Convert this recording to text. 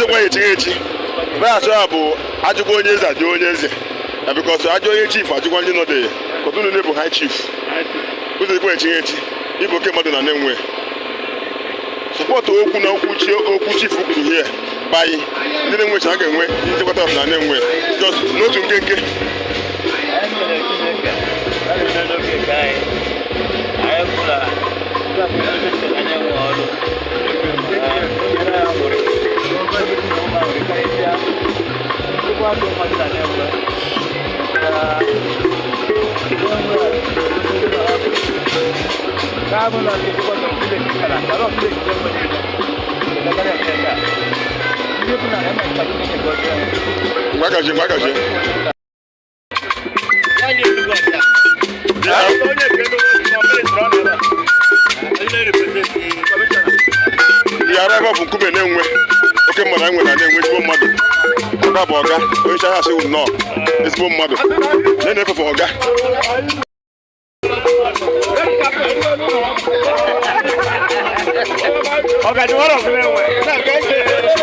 Ụzọ echi echi na-achọ ya bụ ajụkwa onye eze, ajụ onye eze na because ajụ onye chief, ajụkwa ndị nọ dị kọtụ unu bụ high chief. Ụzọ ekwe echi echi ịbụ oke mmadụ na na-enwe support okwu na okwu chi okwu chief kwuru here by ndị na-enwe a ga-enwe nchekwata na na-enwe just n'otu nkenke. Anyị kere Chineke, anyị nọ n'oge nke anyị. Anyị kwụla anyị enwe ọrụ. Nyere ya nwere. Obi dị na ụmụ nwere karịsịa. Nnukwu atụ mmadụ na na-enwe. Ka abụ na nke dịkwa ka village kara, kara village na-enwe niile. Elekere nke taa. Ndị bụ na eme ka Chineke gọzie anyị. Mgbe agaji, mgbe agaji. Ya nye nnukwu ọbịa. Onye nke nnukwu ọbịa, ọ nọ ebe a. Onye represent commissioner. The arrival of nkume na-enwe oke mmadụ anyị nwere na na-enwe ezigbo mmadụ. Ọga bụ ọga, onye isi ahịa asịghị nnọọ ezigbo mmadụ na-efefe ọga. Ọ̀gá ni wọ́n rọ̀ fún ẹ̀wọ̀n.